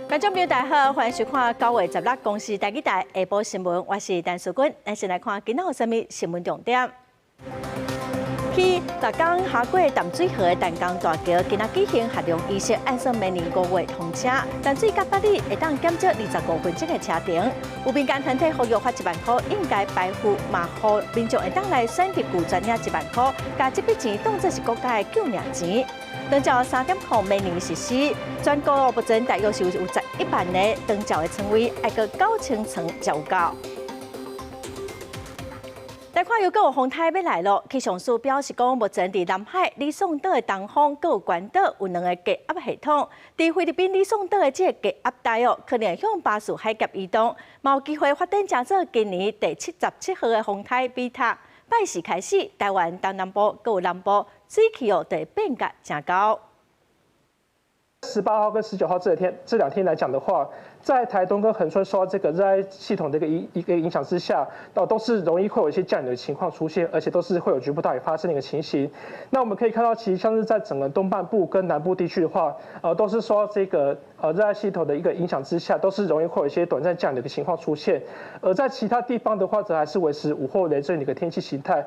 觀眾朋友大家好，歡迎收看9月16公視台語台下晡新聞，我是陳淑君。咱先來看今仔有啥物新聞重點。去逐工下過淡水河的淡江大橋，今仔舉行合龍儀式，按算明年5月通車。淡水佮八里會當減少25分鐘的車程。有民間團體呼籲發1萬箍，應該排付嘛，予民眾會當來選擇拒絕領一萬箍，共這筆錢當作是國家的救命錢。長照3.0明年實施，全國目前大約是有11萬個長照的床位，愛閣9000床才有夠。來看又閣有風颱欲來囉，氣象署表示講，目前佇南海呂宋島的東方，閣有關島有兩個低壓系統。佇菲律賓呂宋島的這個低壓帶哦，可能會向巴士海峽移動，嘛有機會發展成做今年第77號的風颱米塔。拜四開始，台灣東南部閣有南部水氣哦，就會變甲誠厚。 18號跟19號這兩天來講的話，在台東跟恆春受到這個熱帶系統的一個影響之下，都是容易會有一些降雨的情況出現，而且都是會有局部大雨發生的一個情形。那我們可以看到，其實像是在整個東半部跟南部地區的話，都是受到這個熱帶系統的一個影響之下，都是容易會有一些短暫降雨的一個情況出現。而在其他地方的話，則還是維持午後雷陣雨的一個天氣形態。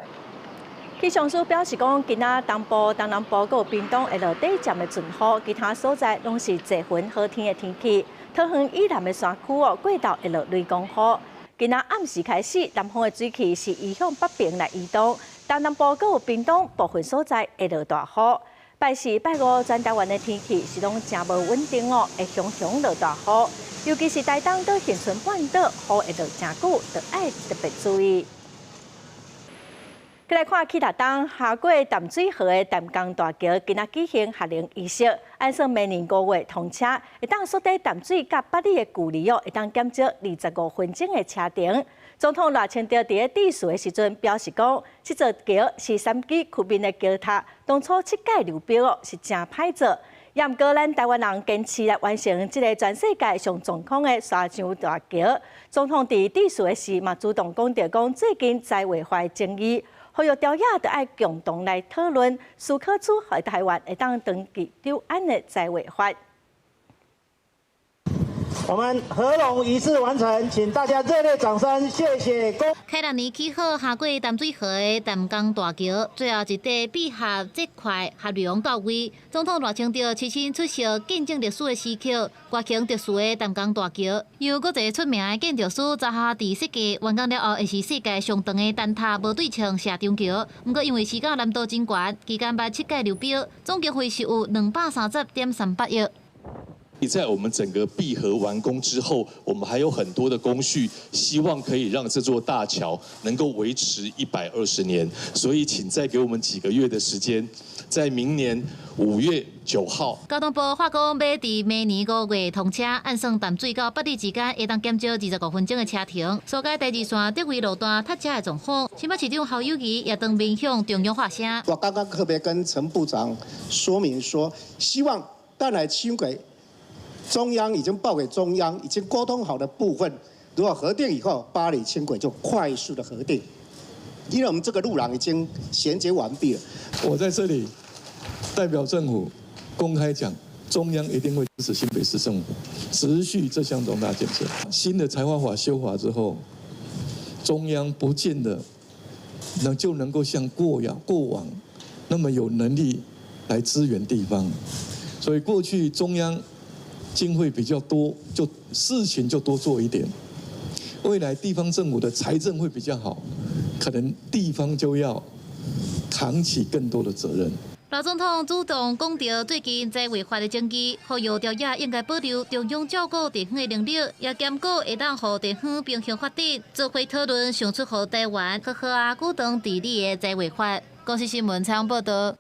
氣象署表示講，今仔東部、東南部閣有屏東會落短暫的陣雨，其他所在攏是濟雲好天的天氣。桃園以南的山區哦，過晝會落雷公雨。今仔暗時開始，南方的水汽是移向北邊來移動，東南部閣有屏東部分所在會落大雨。拜四、拜五全台灣的天氣是攏誠無穩定哦，會常常落大雨，尤其是台東到恆春半島，雨會落誠久，著愛特別注意。來看去逐冬下過淡水河的淡江大橋，今仔舉行合龍儀式，按算明年5月通車，會當縮短淡水佮八里的距離哦，會當減少25分鐘的車程。總統賴清德佇咧致辭的時陣表示講，這座橋是三基區面的橋塔，當初設計流標哦是誠歹做，也毋過咱台灣人堅持來完成這个全世界上壯觀的沙上大橋。總統佇致辭的時嘛主動講著講，最近在劃法爭議。呼籲朝野著愛共同來討論，思考出予台灣會當長治久安的在劃法。我們合龍儀式完成，請大家熱烈掌聲，謝謝。開六年起好下過淡水河的淡江大橋，最後一塊閉合這塊合龍到位。總統賴清德親身出席見證歷史的時刻，外形特殊的淡江大橋，由國際出名的建築師扎哈迪設計，完工了後會是世界上長的單塔無對稱斜長橋。毋過因為時間難度真懸，期間捌七屆流標，總經費是有230.38億。在我們整個閉合完工之後，我們還有很多的工序，希望可以讓這座大橋能夠維持120年。所以，請再給我們幾個月的時間，在明年5月9號。交通部話講，欲佇明年5月通車，按算淡水到八里之間會當減少25分鐘的車程，疏解第二線竹圍路段塞車的狀況。新北市長侯友宜也當面向中央發聲。我剛剛特別跟陳部長說明說，希望淡海輕軌。中央已經報給中央，已經溝通好的部分，如果核定以後，八里輕軌就快速的核定，因為我們這個路廊已經銜接完畢了。我在這裡代表政府公開講，中央一定會支持新北市政府持續這項重大建設。新的財劃法修法之後，中央不見得就能夠像過往那麼有能力來支援地方，所以過去中央經費比較多，就事情就多做一點。未來地方政府的財政會比較好，可能地方就要扛起更多的責任。賴總統主動講著最近在違法的爭議，呼籲朝野應該保留中央照顧地方的能力，也兼顧會當予地方平衡發展，做伙討論想出予台灣好好仔久長治理的在劃法。公視新聞採訪報導。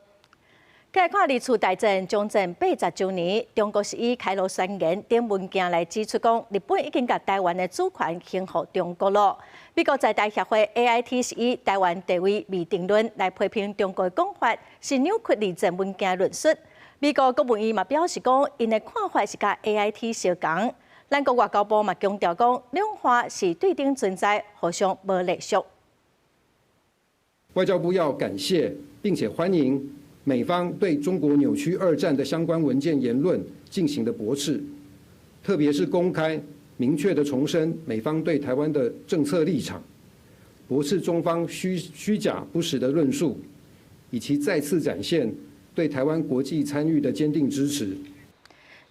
來看二次大戰終戰80週年，中國是以開羅宣言等文件來指出講，日本已經共台灣的主權還予中國囉。美國在台協會 AIT 是以台灣地位未定論來批評中國的講法，是扭曲二戰文件論述。美國國務院嘛表示講，𪜶的看法是佮 AIT 相仝。咱國外交部嘛強調講，兩岸是對等存在，互相無隸屬。外交部要感謝並且歡迎美方對中國扭曲二戰的相關文件言論進行的駁斥，特別是公開明確的重申美方對台灣的政策立場，駁斥中方虛假不實的論述，以及再次展現對台灣國際參與的堅定支持。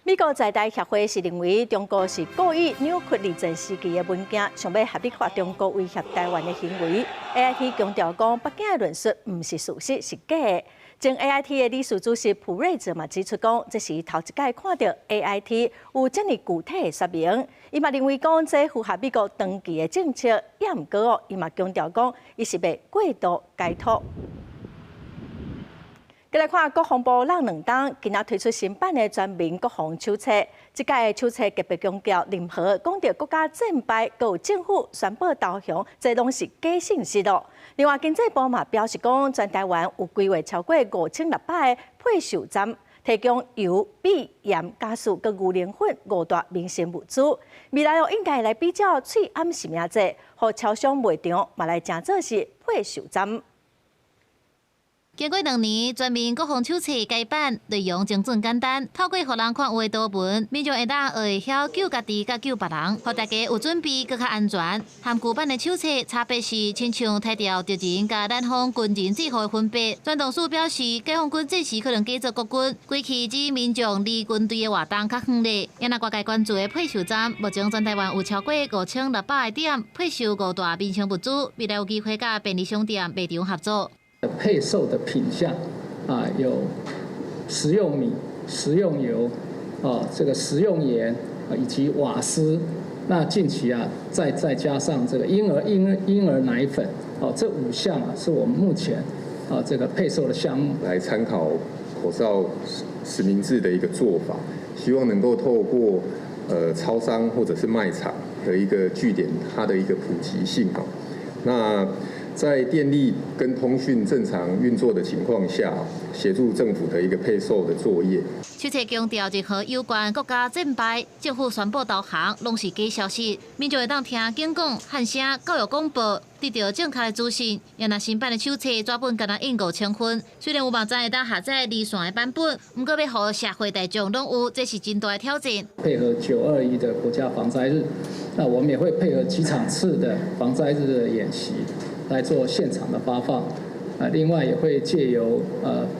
美國在台協會是認為中國是故意扭曲二戰時期的文件，想欲合理化中國威脅台灣的行為。AIT 強調講，北京的論述毋是事實，是假的。前 AIT 的理事主席普瑞澤嘛指出講，這是頭一擺看著 AIT 有遮爾具體的說明。伊嘛認為講，這符合美國長期的政策，也毋過哦，伊嘛強調講，伊是袂過度解讀。過來看國防部湳兩冬，今仔推出新版的全民國防手冊。這擺的手冊特別強調，任何講著國家戰敗，閣有政府宣布投降，這攏是假信息咯。另外，經濟部嘛表示講，全台灣有規劃超過5600個配售站，提供油、米、鹽、加素佮牛奶粉五大民生物資。未來哦，應該來比照喙罨實名制，予超商賣場嘛來成做是配售站。經過2年，全民國防手冊改版，內容精準簡單，透過予人看有的圖文，民眾會當學會曉救家己佮救別人，予大家有準備，閣較安全。和舊版的手冊差別是，親像提著敵人佮咱方軍人制服的分別。轉動署表示，解放軍這時可能改做國軍，過去指民眾離軍隊的活動較遠咧。也若外界關注的配售站，目前全台灣有超過5600個點配售五大民生物資，未來有機會佮便利商店、賣場合作。配售的品項啊，有食用米、食用油、啊這個食用鹽以及瓦斯。那近期啊，再加上這個嬰兒奶粉，哦，這五項啊，是我們目前啊這個配售的項目。來參考口罩實名制的一個做法，希望能夠透過超商或者是賣場的一個據點，它的一個普及性哦。那在電力跟通訊正常運作的情況下，協助政府的一個配售的作業。手冊強調，任何有關國家戰敗、政府宣布投降，攏是假消息。民眾會當聽警廣、漢聲、教育廣播，得著正確的資訊。也若新版的手冊，紙本敢若印5000份。雖然有網站會當下載離線的版本，毋過欲予社會大眾攏有，這是真大的挑戰。配合921的國家防災日，那我們也會配合幾場次的防災日的演習，來做現場的發放，啊，另外也會借由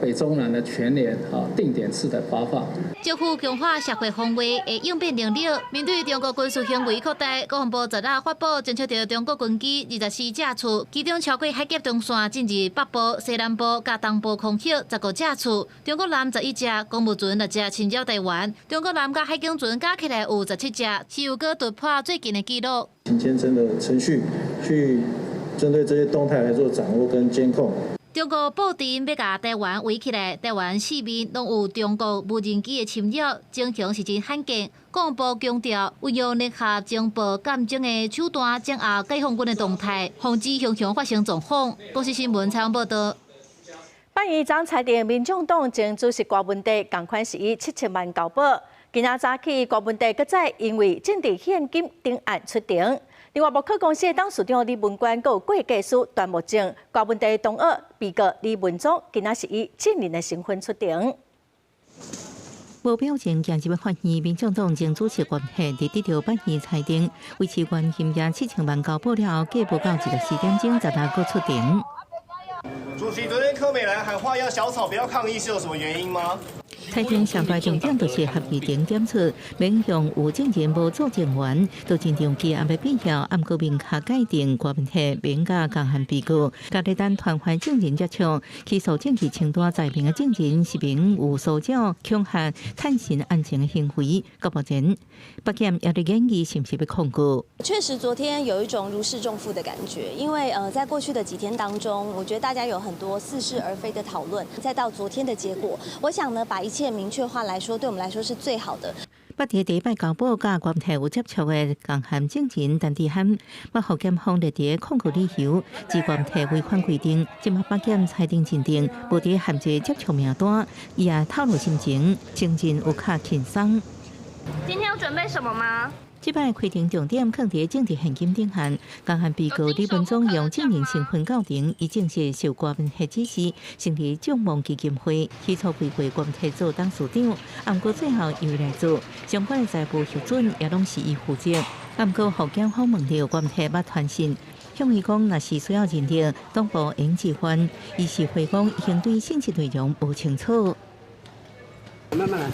北中南的全聯啊定點式的發放。政府強化社會防衛的應變能力，面對中國軍事行為擴大，國防部昨日發布偵測著中國軍機24架次，其中超過海峽中線進入北部、西南部佮東部空域15架次，中國艦11隻，公務船6隻侵擾台灣，中國艦佮海警船加起來有17隻，是又閣突破最近的紀錄。請簽證的程序去針對這些動態來做掌握跟監控。中國布陣欲共台灣圍起來，台灣四面攏有中國無人機的侵擾，情形是真罕見。國防部強調，運用聯合情報鑑證的手段，掌握解放軍的動態，防止常常發生狀況。公視新聞採訪報導。法院昨裁定，民眾黨前主席郭文帝仝款是以7000萬交保。今仔早起，郭文帝閣再因為政治獻金等案出庭。另外，木可公司的董事長李文冠，閣有會計師段木正、郭文帝同學被告李文忠，今仔是以證人的身份出庭。無表情行入法院，民眾黨前主席郭文帝佇得著法院裁定，維持原金額7000萬交保了後，過無夠24點鐘，十六閣出庭。主席，昨天柯美蘭喊話要小草不要抗議，是有什麼原因嗎？裁定上大重點就是合議庭點出，免向有證人無作證權，都真長期按的必要，毋過明確界定郭文帝免佮仝項被告，佮咧等傳喚證人接觸，起訴證據清單載明的證人是明有騷擾、恐嚇、探尋案情的行為。到目前，北檢也佇研議是毋是欲控告。確實，昨天有一種如釋重負的感覺，因為在過去的幾天當中，我覺得大家有很多似是而非的討論，再到昨天的結果，我想呢，把一切明確化來說，對我們來說是最好的。不佇第一擺交保佮郭文帝有接觸的仝項證人陳志漢，欲予檢方列佇控告理由，指郭文帝違反規定，這馬北檢裁定認定，無佇限制接觸名單，伊也透露心情，精神有較輕鬆。今天有準備什麼嗎？這擺開庭重點囥佇政治獻金頂項，江漢被告李文忠用證人身份到庭，伊證實受郭文鐵指示，成立眾望基金會，起初規劃郭文鐵做董事長，毋過最後由伊來做，相關的財務核准也攏是伊負責。毋過予檢方問著郭文鐵捌傳訊，向伊講，若是需要認定，黨部應置換，伊是回講已經對信息內容無清楚。慢慢來。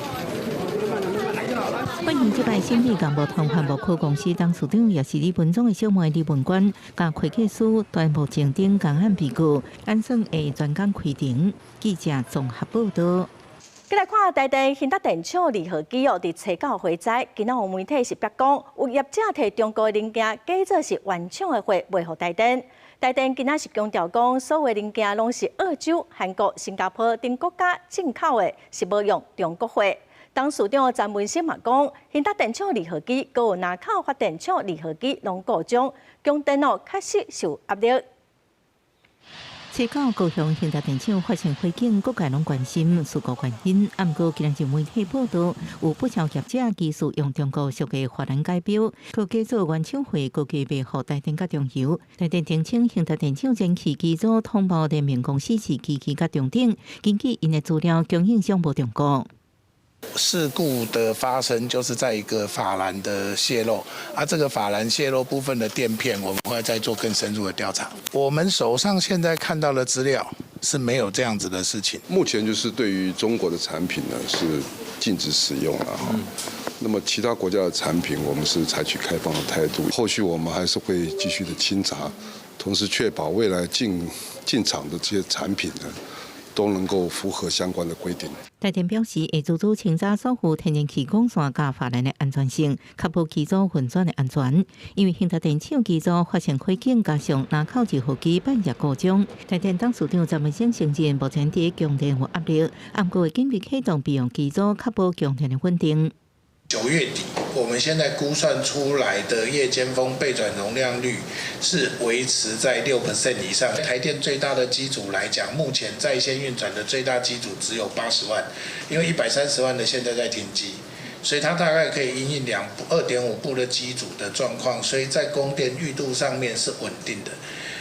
法院這擺審理共木通帆木科公司董事長，也是李文忠的小妹李文冠，佮會計師段木靜等共案被告，按算會全工開庭。記者綜合報道。繼來看台電興達電廠二號機哦，佇初九火災，今仔有媒體是白講，有業者提中國零件，假做是原廠的貨賣予台電。台電今仔是強調講，所有零件攏是澳洲、韓國、新加坡等國家進口的，是無用中國貨。董事長詹文生嘛講，興達電廠二號機，閣有林口發電廠二號機攏故障，供電哦確實受壓力。初九高雄興達電廠發生火警，各界攏關心事故原因。毋過，今日媒體報道，有不少業者疑似用中國俗的法蘭解錶，閣假做原廠貨，高價賣予台電佮中油。台電澄清，興達電廠燃氣機組通報聯名公司是機器佮重整，根據𪜶的資料，供應商無中國。事故的發生就是在一個法蘭的洩漏，啊，這個法蘭洩漏部分的墊片，我們會再做更深入的調查。我們手上現在看到的資料是沒有這樣子的事情。目前就是對於中國的產品呢是禁止使用了哈，那麼其他國家的產品，我們是採取開放的態度。後續我們還是會繼續的清查，同時確保未來進場的這些產品呢，都能夠符合相關的規定。台電表示，會逐逐清查所有天然氣管線佮法蘭的安全性，確保機組運轉的安全。因為興達電廠機組發生火警，加上林口二號機半夜故障，台電董事長詹文生承認，目前佇供電有壓力，毋過會緊急啟動備用機組，確保供電的穩定。 9月底，我們現在估算出來的夜間峰備轉容量率是維持在6% 以上。台電最大的機組來講，目前在線運轉的最大機組只有80萬，因為130萬的現在在停機，所以它大概可以因應2.5部的機組的狀況，所以在供電裕度上面是穩定的。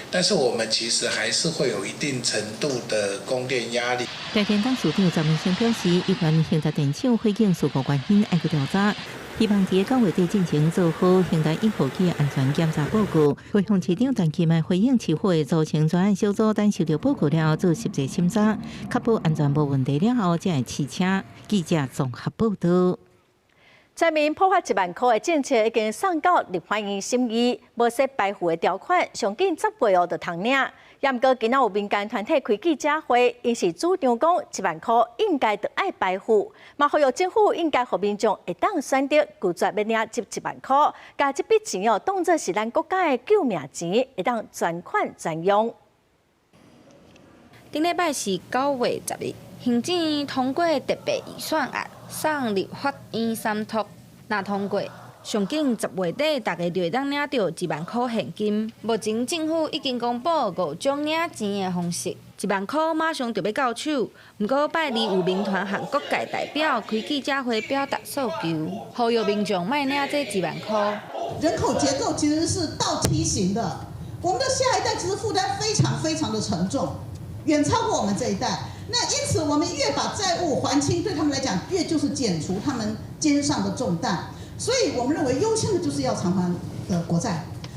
但是我們其實還是會有一定程度的供電壓力。台電董事長詹文生表示，有關興達電廠火警事故原因愛閣調查，希望佇9月底進前做好興達一號機安全檢查報告。高雄市長陳其邁回應市府會組成專案小組，等收到報告了後做實際審查，確保安全無問題了後，才會試車。記者綜合報道。全民普發1萬箍的政策已經送到立法院審議，無設排富的條款，上緊10月哦就通領。也毋過今仔有民間團體開記者會，𪜶是主張講一萬箍應該著愛排富，嘛呼籲政府應該予民眾會當選擇拒絕欲領這一萬箍，共這筆錢哦當做是咱國家的救命錢，會當專款專用。頂禮拜是9月10日，行政院通過特別預算案，送立法院審讀。若通過，上緊10月底，大家就會當領著一萬箍現金。目前政府已經公布五種領錢的方式，一萬箍馬上就欲到手。毋過拜二有民團和各界代表開記者會表達訴求，呼籲民眾莫領這一萬箍。人口結構其實是倒梯形的，我們的下一代其實負擔非常非常的沉重，遠超過我們這一代。那因此，我們越把債務還清，對他們來講，越就是減除他們肩上的重擔。所以我們認為優先的就是要償還的國債。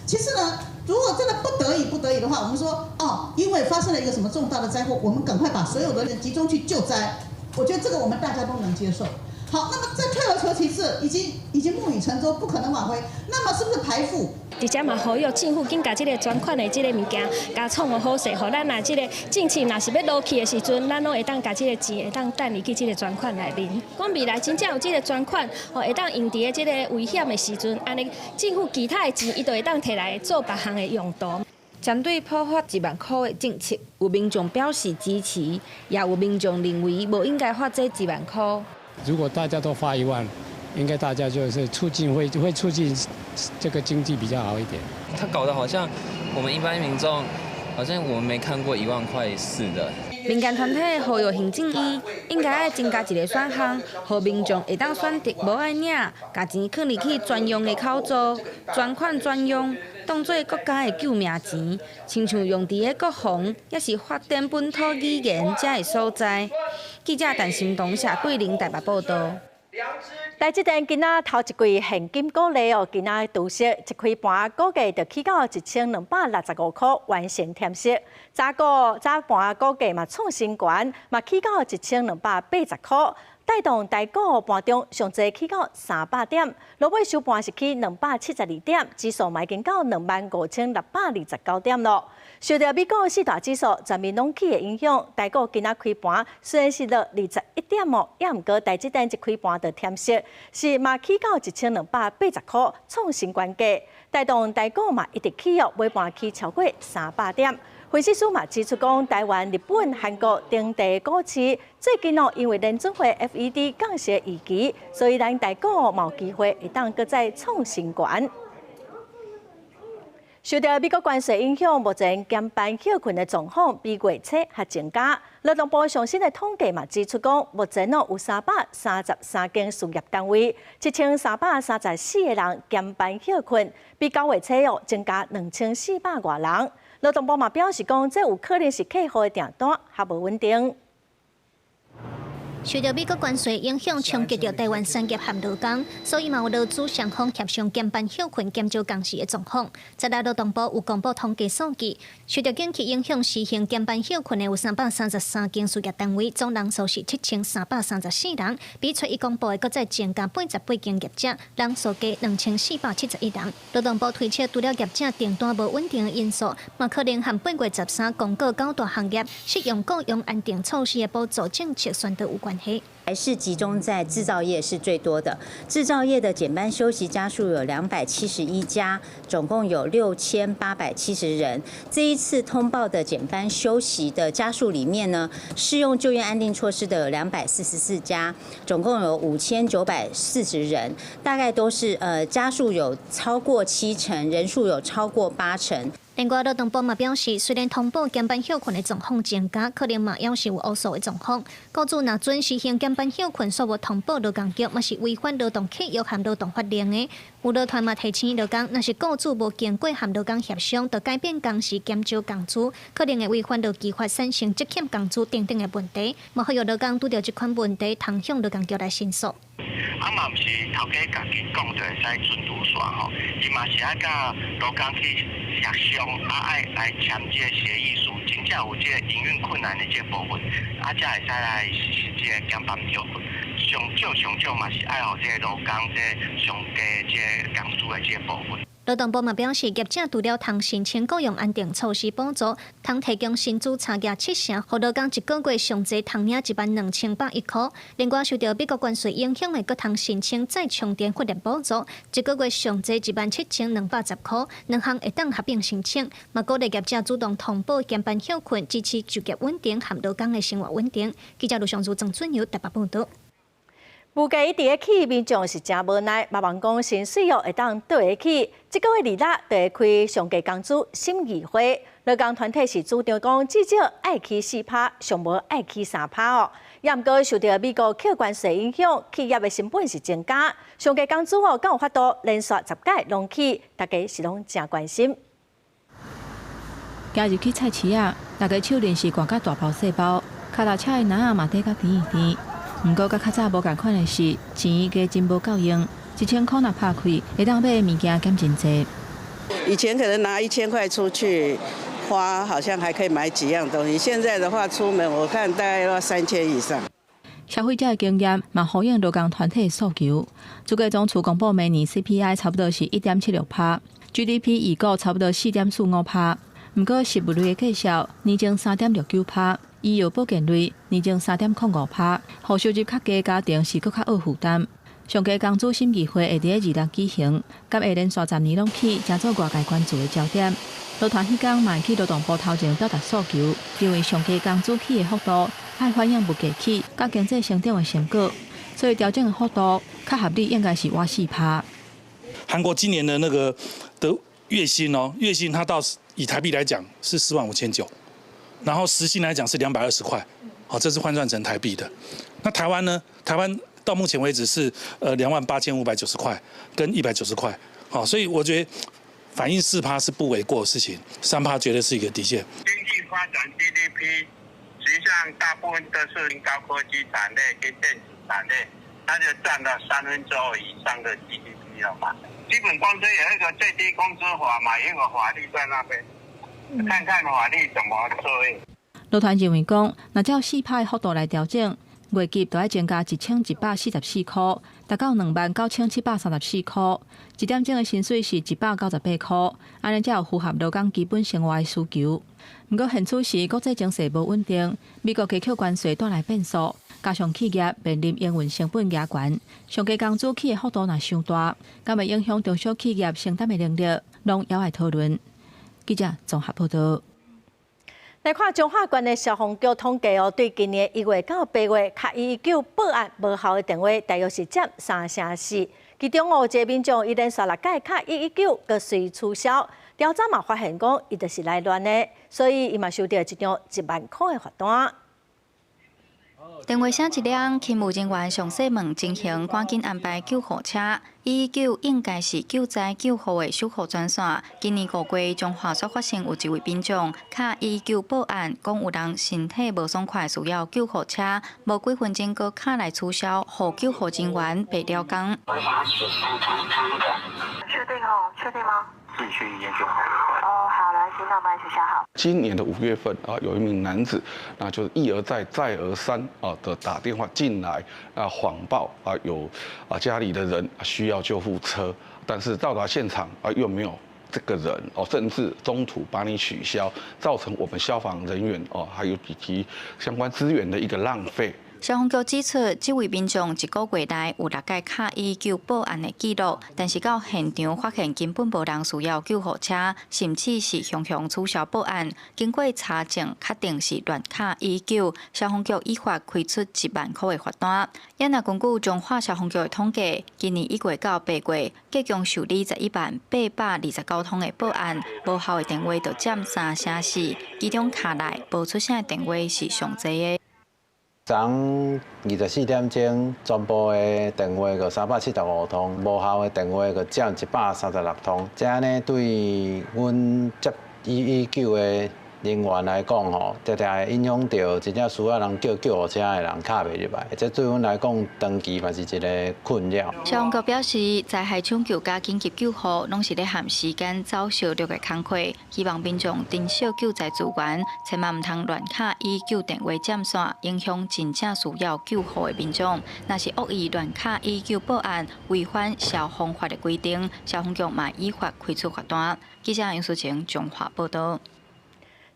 其實呢，如果真的不得已不得已的話，我們說哦，因為發生了一個什麼重大的災禍，我們趕快把所有的人集中去救災。我覺得這個我們大家都能接受。好，那麼再退而求其次，已經木已成舟，不可能挽回。那麼是不是排富？而且嘛，呼籲政府緊共這个專款的這个物件，共創予好勢，予咱若這个政策若是欲落去的時陣，咱攏會當共這个錢會當轉入去這个專款內面。講未來真正有這个專款，吼會當用佇咧這个危險的時陣，按呢政府其他的錢，伊就會當提來做別項的用途。針對普發一萬箍的政策，有民眾表示支持，也有民眾認為無應該發這一萬箍。如果大家都發1萬，應該大家就是促進會促進這個經濟比較好一點。他搞得好像我們一般民眾，好像我們沒看過1萬塊似的。民間團體呼籲行政院應該愛增加一个選項，予民眾會當選擇無愛領，共錢囥入去專用的口座，專款專用，當做國家的救命錢，親像用佇咧國防，抑是發展本土語言遮的所在。記者陳新東、謝桂玲台北報導。台積電今仔頭一季現金股利哦，今仔除息一開盤股價就起到1265塊，完成填息。早股早盤股價嘛創新高，嘛起到1280塊，帶動台股盤中上濟起到300點，落尾收盤是起272點，指數嘛已經到25,629點囉。受著美國四大指數全面攏起的影響，台股今仔開盤雖然是落21點哦，也毋過台積電一開盤就填息，是嘛起到1280塊，創新高價，帶動台股嘛一直起哦，尾盤起超過300點。分析師嘛指出講，台灣、日本、韓國等地股市最近哦，因為聯準會 FED 降息預期，所以咱台股嘛有機會會當閣再創新高。受著美國關稅影響，目前減班歇睏的狀況比月初還增加。勞動部上新的統計嘛指出講，目前哦有333間事業單位，7334個人減班歇睏，比9月初哦增加2400外人。勞動部嘛表示講，這有可能是客戶的訂單較無穩定。受著美國關稅影響，衝擊著台灣產業和勞工，所以嘛有勞資雙方協商減班歇睏、減少工時的狀況。昨日勞動部有公布統計數據，受著景氣影響，實行減班歇睏的有333間事業單位，總人數是7334人，比初一公布的閣再增加88間業者，人數加2471人。勞動部推測，除了業者訂單無穩定的因素，嘛可能和8月13公告九大行業適用雇傭安定措施的補助政策宣導有關。還是集中在製造業是最多的，製造業的減班休息家數有271家，總共有6870人。這一次通報的減班休息的家數裡面呢，適用就業安定措施的有244家，總共有5940人，大概都是家數有超過七成，人數有超過八成。另外，勞動部嘛表示，雖然通報減班歇睏的狀況增加，可能嘛猶是有烏數的狀況。雇主若準實行減班歇睏，煞無通報勞工局，嘛是違反勞動契約和勞動法令的。有勞團嘛提醒勞工，若是雇主無經過和勞工協商，就改變工時減少工資，可能會違反勞基法產生積欠工資等等的問題。嘛呼籲勞工拄著這款問題，通向勞工局來申訴。啊嘛毋是頭家家己講就會使準拄煞吼，伊嘛是愛佮勞工去協商，啊愛來簽這个協議書，真正有這个營運困難的這個部分，啊才會使來實施這个減班歇睏。上少上少嘛是愛予這个勞工這个上低這个工資的這個部分。勞動部嘛表示，業者除了通申請雇傭安定措施補助，通提供薪資差額七成，予勞工一個月上濟通領12,101塊。另外，受著美國關稅影響的，閣通申請再充電訓練補助，一個月上濟17,210塊，兩項會當合併申請。嘛鼓勵業者主動通報減班歇睏，支持就業穩定和勞工的生活穩定。記者盧尚如、曾俊友台北報導。物價一直咧起，民眾是誠無奈，嘛望講薪水哦會當綴會起。這個月26就會開上低工資審議會，勞工團體是主張講至少愛起4趴，上無愛起3趴哦。也毋過受著美國扣關稅影響，企業的成本是增加，上低工資哦，敢有法度連續10屆攏起，大家是攏誠關心。行入去菜市仔，大家手鏈是掛甲大包細包，跤踏車的籃仔嘛提甲甜甜。毋過，佮較早無仝款的是，錢加真無夠用，1000塊若拍開，會當買的物件減真濟。以前可能拿1000塊出去花，好像還可以買幾樣東西。現在的話，出門我看大概要3000以上。消費者的經驗嘛呼應勞工團體的訴求。主計總處公布明年 CPI 差不多是1.76趴，GDP 預估差不多4.45趴。毋過食物類的價數年增3.69趴。醫藥保健類年增3.05趴，予收入較低家庭是閣較額負擔。上低工資審議會會佇咧26舉行，敢會連續10年攏起，成做外界關注的焦點。勞團彼工嘛會去勞動部頭前表達訴求，認為上低工資起的幅度愛反映物價起，佮經濟成長的成果，所以調整的幅度較合理，應該是倚4趴。韓國今年的那個的月薪哦，月薪它到以台幣來講是45,900。然後時薪來講是220塊，好，這是換算成台幣的。那台灣呢？台灣到目前為止是28,590塊跟190塊，好，所以我覺得反映4趴是不為過的事情，3趴絕對是一個底線。經濟發展 GDP，實際上大部分都是高科技產業跟電子產業，它就佔了2/3以上的 GDP 了嘛。基本工資有一個最低工資法嘛，有一個法律在那邊，看看法律怎麼做。勞團認為講，若照4趴幅度來調整，月給就愛增加1144塊，達到29,734塊。一點鐘的薪水是198塊，按呢才有符合勞工基本生活的需求。毋過現此時國際情勢無穩定，美國加扣關稅帶來變數，加上企業面臨營運成本加懸，上低工資起的幅度若傷大，敢會影響中小企業承擔的能力，攏猶愛討論。記者綜合報道。來看彰化縣的消防局統計哦，對今年1月到8月，敲119報案無效的電話，大約是佔3成4。其中哦，一個民眾伊連續六擺敲119，閣隨取消。調查嘛發現講，伊就是來亂的，所以伊嘛收到一張1萬塊的罰單。電話聲一響，勤務人員詳細問情形，趕緊安排救護車。119應該是救災救護的守護專線。今年5月，彰化煞發生有一位民眾敲119報案，講有人身體無爽快，需要救護車，無幾分鐘閣敲來取消，予救護人員白了工。確定哦？確定嗎？自己去醫院就好。哦，好，來，先那我幫你取消好。今年的5月份啊，有一名男子，那就是一而再、再而三啊的打電話進來啊，謊報啊有啊家裡的人需要救護車，但是到達現場啊又沒有這個人哦，甚至中途把你取消，造成我們消防人員哦，還有以及相關資源的一個浪費。消防局指出，這位民眾一個月內有六擺敲119報案的記錄，但是到現場發現根本無人需要救護車，甚至是雄雄取消報案。經過查證，確定是亂敲119，消防局依法開出1萬塊的罰單。也若根據彰化消防局的統計，今年1月到8月，共計受理110,829通的報案，無效的電話就佔3成4，其中敲來無出聲的電話是上濟的。昨24點鐘，全部的電話閣375通，無效的電話閣佔136通。這按呢對阮接119的人員來講吼，常常會影響著真正需要人叫救護車的人敲袂入來，這對阮來講長期嘛是一個困擾。消防局表示，災害搶救佮緊急救護攏是咧和時間走相著的工課，希望民眾珍惜救災資源，千萬毋通亂敲119電話佔線，影響真正需要救護的民眾。若是惡意亂敲119報案，違反消防法的規定，消防局嘛依法開出罰單。記者楊淑晴彰化報道。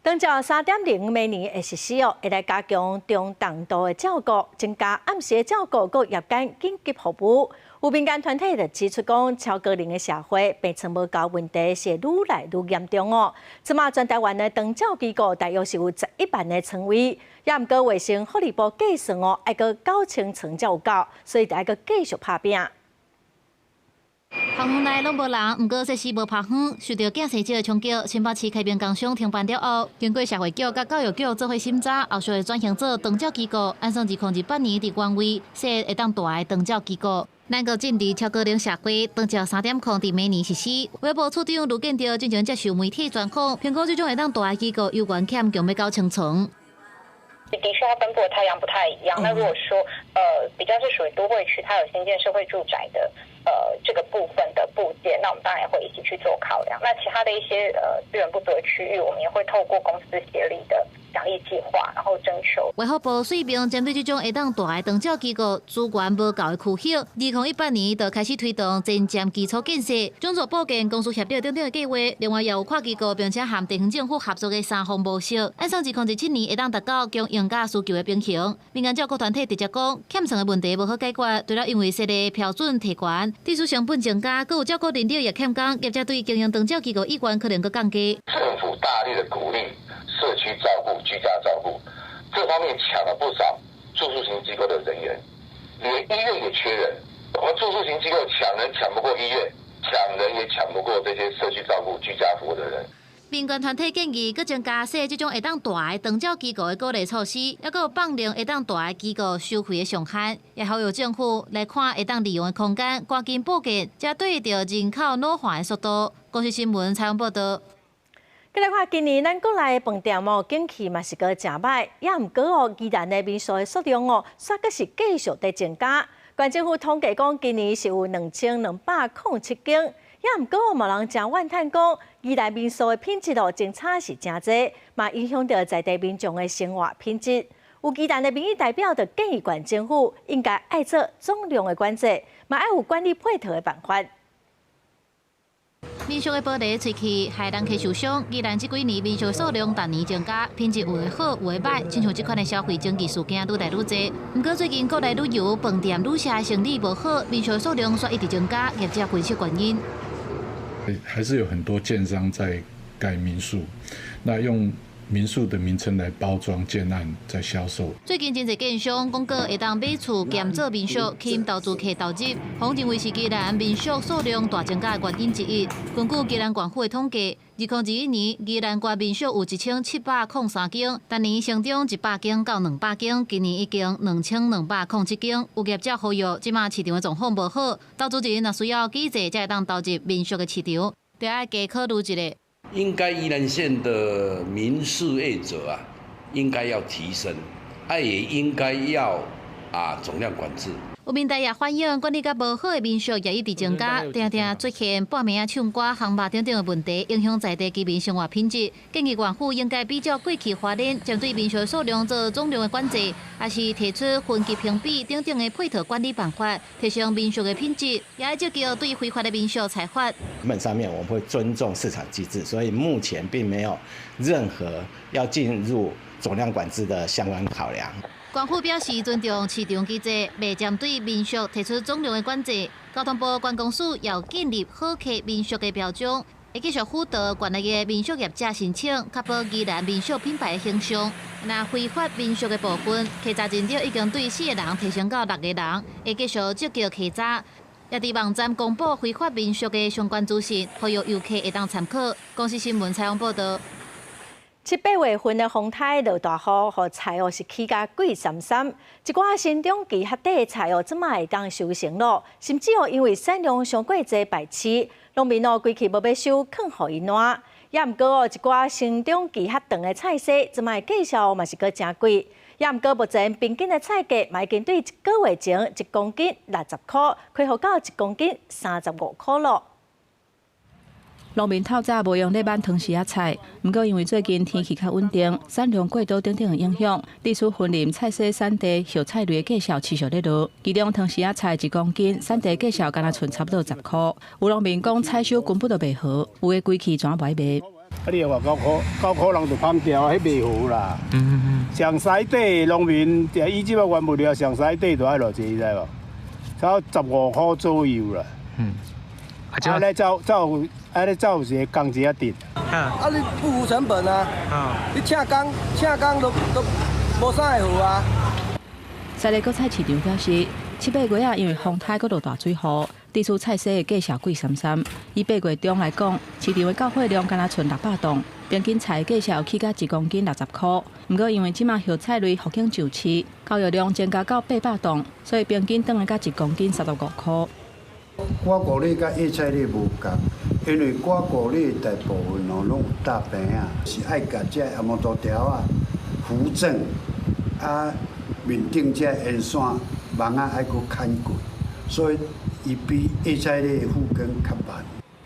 長照3.0明年會實施哦，會來加強中重度的照顧，增加暗時的照顧，閣夜間緊急服務。有民間團體就指出講，超高齡的社會病床無夠問題是愈來愈嚴重哦。這馬全台灣的長照機構大約是有11萬的床位，也毋過衛生福利部計算哦，愛閣9000床才有夠，所以著愛閣繼續拍拚。校園內攏無人，毋過設施無拍昏，受著囝生少的衝擊，新北市開平工商停辦了後，經過社會局佮教育局做伙審查，後續會轉型做長照機構，按算2028年佇原位設會當大的長照機構。咱閣進入超高齡社會，長照3.0佇明年實施。衛福部處長盧建德進前接受媒體專訪，評估這種會當大的機構有關欠強欲9000床。的確，它分布的太陽不太一樣。那如果說，比較是屬於都會區，它有興建社會住宅的，這個部分的布建，那我們當然也會一起去做考量。那其他的一些資源不足的區域，我們也會透過公私協力的獎勵計劃，然後徵求。衛福部水平針對這種會當大的長照機構資源無夠的區域，2018年就開始推動前瞻基礎建設、種族布建、公私協力等等的計劃。另外，也有跨機構並且和地方政府合作的三方模式，按算2027年會當達到供應佮需求的平衡。民間照顧團體直接講，欠床的問題無好解決，除了因為設立標準提懸，技術成本增加，閣有照顧人力也欠工，業者對經營長照機構意願可能閣降低。政府大力的鼓勵社區照顧、居家照顧，這方面搶了不少住宿型機構的人員，連醫院也缺人。我們住宿型機構搶人搶不過醫院，搶人也搶不過這些社區照顧、居家服務的人。民權團體建議，閣增加設這種會當蹛的長照機構的鼓勵措施，抑閣有放寬會當蹛的機構收費的上限，也呼籲政府來看會當利用的空間，趕緊布建，才對著人口老化的速度。公視新聞採訪報導。過來看，今年咱國內的飯店哦，景氣嘛是閣誠䆀，也毋過哦，宜蘭的民宿的數量哦，煞閣是繼續佇增加。縣政府統計講，今年是有2207間。也毋過嘛有人誠怨嘆講，宜蘭民宿的品質哦，真差是誠濟，嘛影響著在地民眾的生活品質。有宜蘭的民意代表就建議縣政府應該愛做總量的管制，嘛愛有管理配套的辦法。民宿的玻璃吹氣，害人客受傷。宜蘭這幾年民宿數量逐年增加，品質有的好，有的䆀，親像這款的消費爭議事件愈來愈濟。毋過最近國內旅遊、飯店、旅社的生意無好，民宿數量煞一直增加，業者分析原因。還是有很多建商在蓋民宿，那用民宿的名稱來包裝建案，在銷售。最近真濟建商廣告會當買厝兼做民宿，吸引投資客投入，予認為是宜蘭民宿數量大增加的原因之一。根據宜蘭縣府的統計，2021年宜蘭縣民宿有1703間，逐年成長100間到200間，今年已經2207間。有業者呼籲，這馬市場的狀況無好，投資人若需要機制才會當投入民宿的市場，著愛加考慮一下。應該宜蘭縣的民宿業者啊，應該要提升，啊也應該要啊總量管制。有民代也反映，管理較無好的民宿也一直增加，定定出現半暝仔唱歌、烘肉等等的問題，影響在地居民生活品質。建議縣府應該比照過去花蓮，針對民宿數量做總量的管制，抑是提出分級評比等等的配套管理辦法，提升民宿的品質，也愛積極對非法的民宿裁罰。成本上面我們會尊重市場機制，所以目前並沒有任何要進入總量管制的相關考量。縣府表示尊重市場機制，未針對民宿提出總量的管制。交通部觀光署要建立好客民宿的標準，會繼續輔導縣內的民宿業者申請，確保宜蘭民宿品牌的形象。若非法民宿的部分，稽查人員已經對四个人提升到六个人，會繼續積極稽查。也佇網站公布非法民宿的相關資訊，予遊客會當參考。公視新聞採訪報導。七八月份的風颱落大雨，予菜哦是起價貴參參。一寡生長期較短的菜哦，這馬會當收成咯。甚至哦，因為產量傷過濟敗市，農民哦規氣無欲收，囥予伊爛。也毋過哦，一寡生長期較長的菜踅，這馬價數嘛是閣誠貴。也毋過目前平均的菜價嘛已經對一個月前一公斤60箍，恢復到一公斤35箍咯。農民透早無閒咧挽糖匙仔菜，毋過因為最近天氣較穩定，產量過多等等的影響，地處雲林菜踅產地葉菜類的價數持續咧落。其中糖匙仔菜一公斤產地價數敢若賰差不多10箍。有農民講採收根本就袂好，有的規氣全無愛賣。啊！你話9箍，9箍人就拋掉，彼袂好啦。上西底農民，以這擺原物料上西底就愛偌濟，你知無？差不多15箍左右啦。啊，咧走走，啊咧走有一個工錢仔值。啊，你不符成本啊！你請工請工都都無啥會好啊。西麗果菜市場表示，七八月啊，因為風颱閣落大水雨，地處菜踅的價數貴參參。以八月中來講，市場的到貨量敢若賰600擔，平均菜價數起到一公斤60箍。毋過因為這馬葉菜類復興上市，交易量增加到800擔，所以平均轉來到一公斤35箍。瓜果類佮葉菜類無仝，因為瓜果類大部分哦攏有搭棚仔，是愛共這紅毛豆條仔扶正，啊面頂這沿線網仔愛閣牽過，所以伊比葉菜類復耕較慢。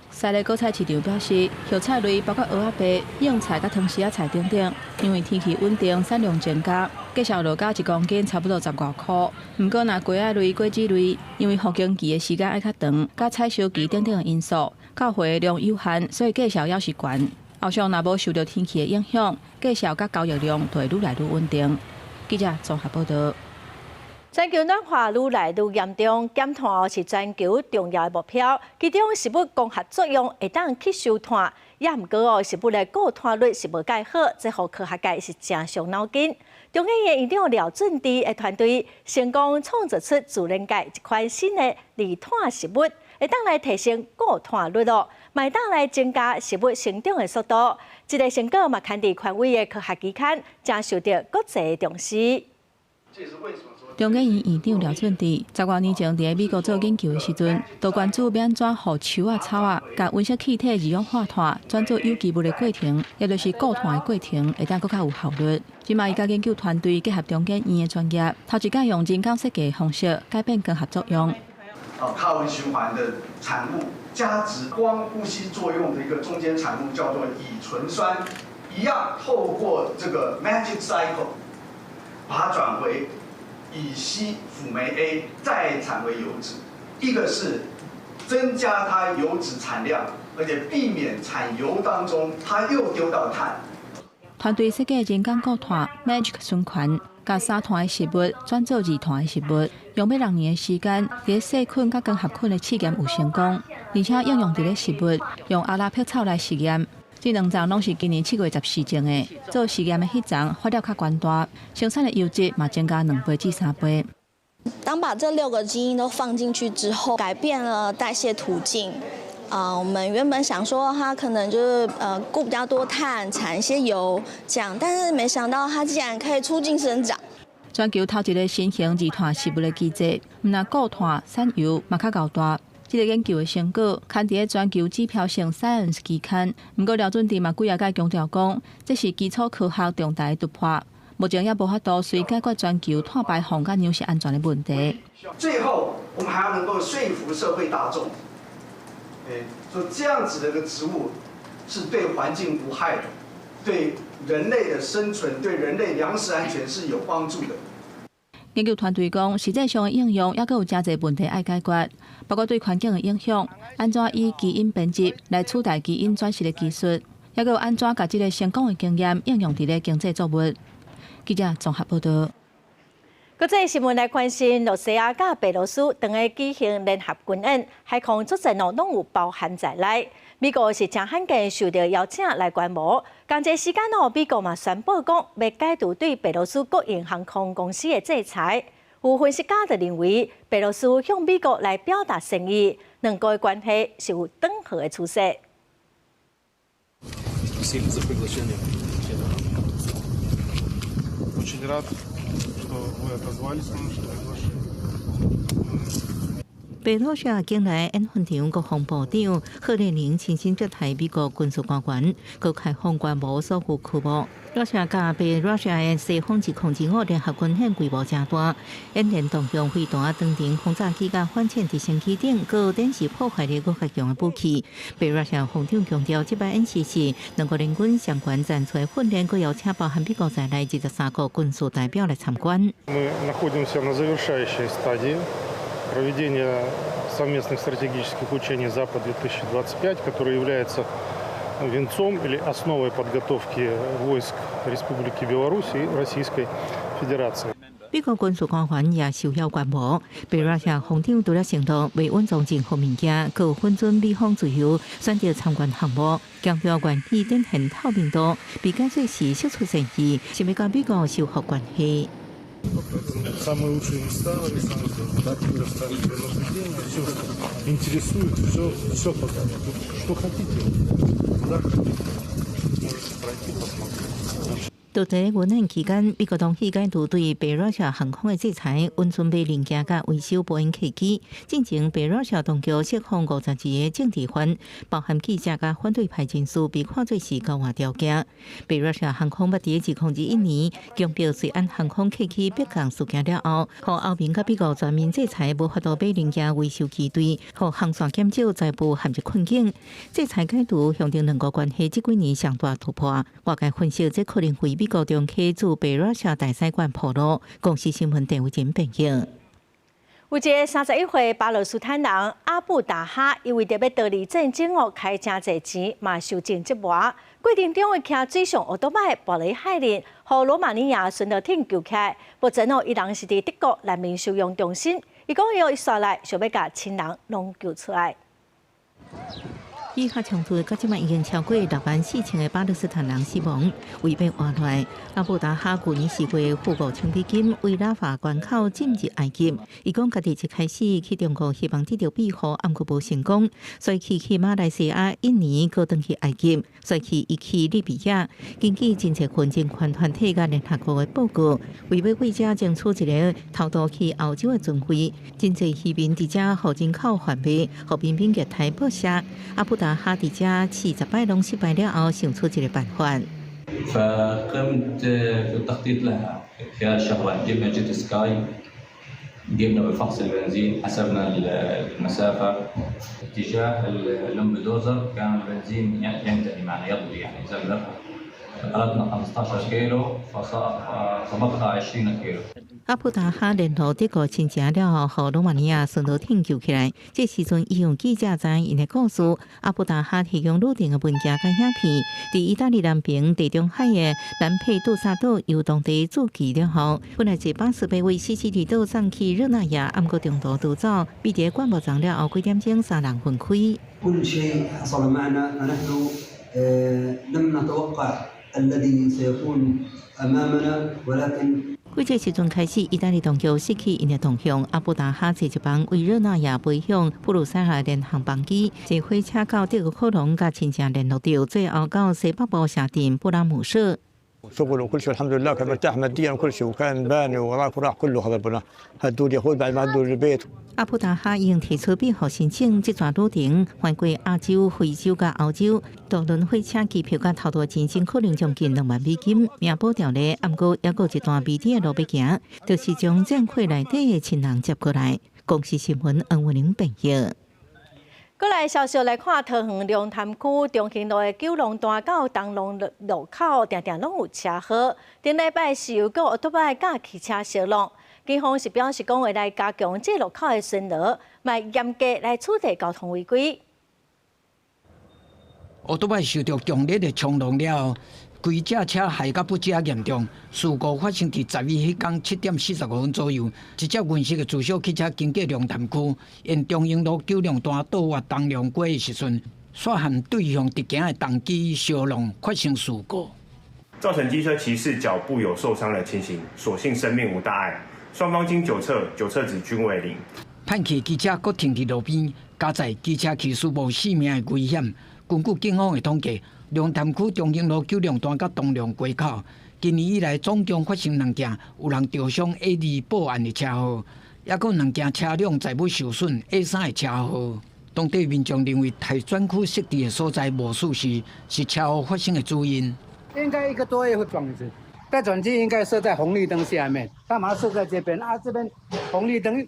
西麗果菜市場表示，葉菜類包括蚵仔白、莺菜佮糖匙仔菜等等，因為天氣穩定，產量增加，價數落到一公斤差不多十外箍。毋過，若瓜仔類、果子類，因為復耕期的時間愛較長，佮採收期等等的因素，到貨量有限，所以價數猶是懸。後續若無受著天氣的影響，價數佮交易量就會愈來愈穩定。記者綜合報導。全球暖化愈來愈嚴重，減碳哦是全球重要的目標。其中，植物光合作用會當吸收碳，也毋過哦，植物的固碳率是無蓋好，這予科學界是誠傷腦筋。中研院院長廖俊智的團隊成功創造出自然界一款新的利碳食物，會當來提升固碳率哦，嘛會當來增加植物成長的速度。這个成果嘛，刊佇權威的科學期刊，誠受著國際的重視。中研院院長廖俊智十外年前佇咧美國做研究的時陣，就關注欲按怎予樹仔草仔，共溫室氣體二氧化碳轉做有機物的過程，也就是固碳的過程，會當閣較有效率。這馬伊佮研究團隊結合中研院的專業，頭一擺用人工設計的方式改變光合作用。啊，卡文循環的產物加值光呼吸作用的一個中間產物叫做乙醇酸，一樣透過這個 magic cycle，把它轉回乙烯輔酶 A，再產為油脂。一個是增加它油脂產量，而且避免產油當中它又丟到碳。團隊設計人工固碳 magic 循環，共三碳的食物轉做二碳的食物，用欲6年的時間，佇細菌佮光合菌的試驗有成功，而且應用佇咧食物，用阿拉伯草來實驗。這兩叢攏是今年7月14種的，做實驗的彼叢發了較懸大，生產的油脂嘛增加2倍至3倍。當把這六個基因都放進去之後，改變了代謝途徑。啊，我們原本想說它可能就是固比較多碳，產一些油這樣，但是沒想到它竟然可以促進生長。全球頭一个新型二碳食物的機制，毋但固碳產油嘛較𠢕大。這个研究的成果刊佇咧全球指標性 Science 期刊。毋過廖俊智嘛幾仔擺強調講，這是基礎科學重大的突破，目前猶無法度隨解決全球碳排放佮糧食安全的問題。最後，我們還要能夠說服社會大眾，說這樣子的一個植物是對環境無害的，對人類的生存、對人類糧食安全是有幫助的。研究團隊講，實際上的應用猶閣有誠濟問題愛解決，包括對環境的影響，按怎以基因編輯來取代基因轉殖的技術，猶閣有按怎共這个成功的經驗應用佇咧經濟作物。記者綜合報導。國際新聞來關心，羅西亞佮白羅斯當下舉行聯合軍演，海空作戰哦，攏有包含在內。美國是誠罕見受著邀請來觀摩。仝一个時間哦，美國嘛宣布講，欲解除對白羅斯國營航空公司的制裁。有分析家就認為，白羅斯向美國來表達善意，兩國的關係是有轉好的趨勢。 Спасибо за приглашение. Очень рад, что вы отозвались на наше приглашение. 白羅斯境內演訓場國防部長賀連寧親身接待美國軍事官員，閣開放觀摩所有區域。羅西亞佮白羅斯的西方2025聯合軍演規模誠大，演練動用飛彈、長程轟炸機佮反潛直升機等，閣展示破壞力閣較強的武器。白羅斯防長強調，這擺演習是兩國聯軍相關戰術訓練，閣邀請包含美國在內23國軍事代表來參觀。 Мы находимся на завершающей стадии проведения совместных стратегических учений «Запад-2025», который является венцом или основой подготовки войск Республики Беларусь и Российской Федерации. 美國軍事官員也受邀觀摩。白羅斯防長除了承諾袂隱藏任何物件，閣允准美方自由選擇參觀項目，強調願意展現透明度，被解說是釋出善意，想欲佮美國修復關係。 Самые лучшие места в Александре предоставили для наблюдения. Все, что интересует, все, все показано. Тут что хотите, куда хотите, можете пройти, посмотреть. 就佇軍演期間，美國當局解除對白羅斯航空的制裁，允准買零件佮維修波音客機。進前白羅斯當局釋放52個政治犯，包含記者佮反對派人士，被看做是交換條件。白羅斯航空捌佇2021年強迫瑞安航空客機迫降事件了後，予歐盟佮美國全面制裁，無法度買零件維修機隊，予航線減少，財務陷入困境。制裁解除，象徵兩國關係這幾年上大突破。外界分析，這可能為美國重啟駐白羅斯大使館鋪路。公視新聞鄭惟仁編譯。有一个31歲巴勒斯坦人阿布達哈，伊為著欲逃離戰爭哦，開誠濟錢嘛受盡折磨。過程中，伊騎水上歐多擺跋落海裡，予羅馬尼亞巡邏艇救起來。目前哦，伊人是佇德國難民收容中心。伊講伊欲紲來，想欲共親人攏救出來。以哈衝突到這擺已經超過6萬4千个巴勒斯坦人死亡，為欲活落來。阿布達哈舊年4月付5000美金為拉法關口進入埃及，伊講家己一開始去中國希望得著庇護，毋過無成功，隨去去馬來西亞、印尼，閣轉去埃及，隨去伊去利比亞。根據真濟份人權團體佮聯合國的報告，為欲為遮爭取一个偷渡去歐洲的船費，真濟漁民佇遮予人口販賣，予民兵虐待剝削。阿布達哈佇遮試10擺攏失敗了後，想出一个辦法。 فقمت في التخطيط لها خلال شهرين جبنا jet ski قمنا بفحص البنزين حسبنا المسافة اتجاه اللمبدوزر كان البنزين ينتهي معنا يقضي يعني يزلق قلبنا 15 كيلو فبقى 20 كيلو. 阿布達哈聯絡德國親情了後，予羅馬尼亞巡邏艇救起來。這時陣，伊用記者知𪜶的故事。阿布達哈提供旅程的文件佮影片，佇意大利南邊地中海的蘭佩杜薩島由當地駐機了後，本來坐巴士欲為西西里島送去熱那亞，毋過中途逃走，被佇灌木叢了後幾點鐘三人分開。 كل شيء حصل معنا نحن لم نتوقع الذي سيكون أمامنا ولكن 這時陣開始，意大利當局失去𪜶的動向。阿布達哈坐一班為熱那亞飛向布魯塞爾聯航班機，坐火車到德國科隆，佮親戚聯絡著，最後到西北部城鎮布拉姆舍。 شغل وكل شيء الحمد لله كان مرتاح ماديا وكل شيء وكان باني وراك وراح كله هذا البناء هدوا اليهود بعد ما هدوا البيت。 阿布達哈已經提出庇護申請，這段旅程橫過亞洲、非洲佮歐洲，渡輪火車機票佮偷渡錢，總可能將近2萬美金。命保牢咧，毋過猶閣有一段未知的路欲行，就是將戰火內底的親人接過來。公視新聞黃文玲編譯。過來消息來看，桃園龍潭區中興路的九龍段到東龍路口，定定攏有車禍。頂禮拜是有閣歐多擺佮汽車相挵，警方是表示講會來加強這路口的巡邏，嘛嚴格來處理交通違規。歐多擺受著強烈的衝浪了後，規隻車害甲不遮嚴重。事故發生佇11彼工7點45分左右，一隻銀色的自小汽車經過龍潭區，沿中興路九龍段倒越東龍街的時陣，煞和對向直行的重機相挵，發生事故，造成機車騎士腳部有受傷的情形，所幸生命無大礙。雙方經酒測，酒測值均為零。噴氣機車閣停佇路邊，加載機車騎士無性命的危險。根據警方的統計，龍潭區中興路九龍段佮東龍街口，今年以來總共發生兩件有人著傷 A2報案的車禍，抑閣兩件車輛載物受損 A3的車禍。當地民眾認為，待轉區設置的所在無事實，是車禍發生的主因。應該一個多月會轉一次，待轉區應該設在紅綠燈下面，幹嘛設在這邊啊？這邊紅綠燈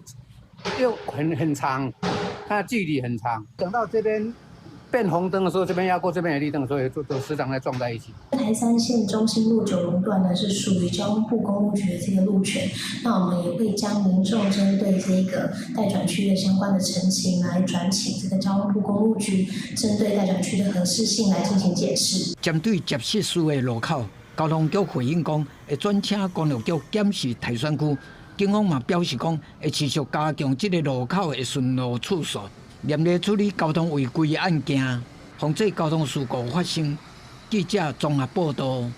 又很長，它距離很長，等到這邊變紅燈的時候，這邊要過，這邊有綠燈，所以就時常在撞在一起。台三線中興路九龍段呢，是屬於交通部公路局的這個路權，那我們也會將民眾針對這個待轉區的相關的陳情來轉請這個交通部公路局，針對待轉區的合適性來進行檢視。針對接失事的路口，交通局回應講，會轉請公路局檢視待轉區。警方嘛表示講，會持續加強這个路口的巡邏次數。嚴厲處理交通違規案件，防止交通事故發生。記者綜合報道。